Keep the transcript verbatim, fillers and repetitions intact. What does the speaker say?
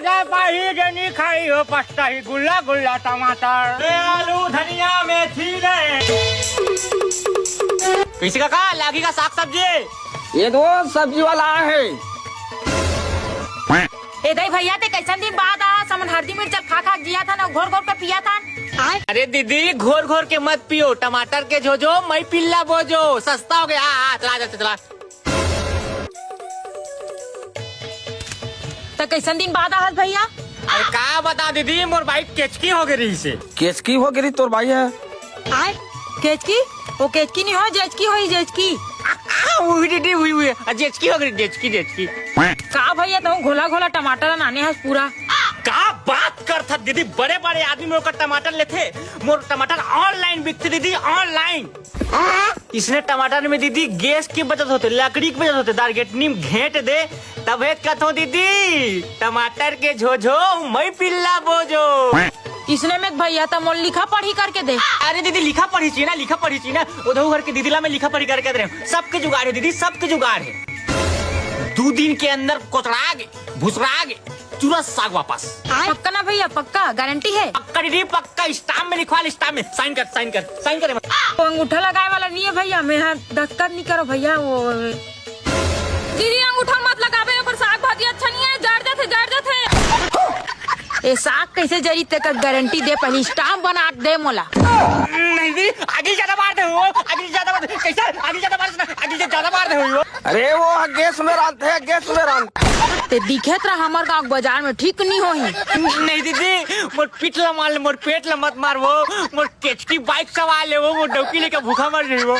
जा पाही जे नी खाई हो पछताही, गुल्ला गुल्ला टमाटर। ले आलू, धनिया, मेथी ले। कइसे काका, लागी का साग सब्जी? ये दो सब्जी वाला आए हे। ए दई भइया, ते कइसन दिन बाद आस? हमन हरदी मिर्चा खा खा जियाथन अउ घोर घोर के पियाथन। अरे दीदी, घोर घोर के मत पियो, टमाटर के झोझो, मई पिल्ला बोजो, सस्ता होगे। आ, आ, चला, चला, चला। त कइसन दिन बाद आहस भइया? अरे का बता दीदी, मोर बाइक केचकी होगे रहिसे। केचकी होगे रहिस तोर बाइक ह? आय, केचकी? ओ केचकी नी हो, जेचकी होही, जेचकी। आ, उही दीदी, उही, उही। आ, जेचकी होगे रहिस, जेचकी, जेचकी। का भइया, तहूँ घोला घोला टमाटर अनाने हस पूरा। का बात करथस दीदी, बड़े बड़े आदमी मोर कर टमाटर लेथे, मोर टमाटर online बिकथे दीदी, online। इसने टमाटर में दीदी गैस के बचत होथे, लकड़ी के बचत होथे, दार गेटनी में घेंट दे, तभे कथों दीदी, टमाटर के झोझो, मई पिल्ला बोजो। इसने में भइया त मोर लिखा पढ़ी करके दे। अरे दीदी, लिखा पढ़ी चाहिए ना, लिखा पढ़ी चाहिए ना। उधर घर के दीदी ला मैं लिखा पढ़ी करके दे रहे हूँ। सबके जुगाड़ है दीदी, सबके जुगाड़ है। दू दिन के अंदर कोचरागे, भुसरागे, तुरंत साग वापस। पक्का ना भइया, पक्का? गारंटी हे? पक्का दीदी, पक्का। स्टाम्प में लिखवा ले, स्टाम्प में। साइन कर, साइन कर, साइन कर। वो अंगूठा लगाए वाला नहीं है भइया, मैं यहाँ दस्तखत नहीं करो भइया। वो दीदी, अंगूठा मत लगाबे, ओकर साग भाजी अच्छा नहीं है, जर जाथे, जर जाथे। ए साग कइसे जरी, तेकर गारंटी दे, पहिली स्टाम्प बना दे मोला। नहीं दीदी, आगी ज्यादा मार दे हो, आगी ज्यादा मार दे। कइसे आगी ज्यादा मार दे? आगी ज्यादा मार दे हो। अरे वो ह गैस में रांधथे, गैस में रांध। ते दिखत रह हमर गांव के बाजार में, ठीक नहीं होही। नहीं दीदी, मोर पीठ ला मार ले, मोर पेट ला मत मार वो, मोर केचकी बाइक सवार ले वो, मोर डौकी लेके भूखा मर जाई वो।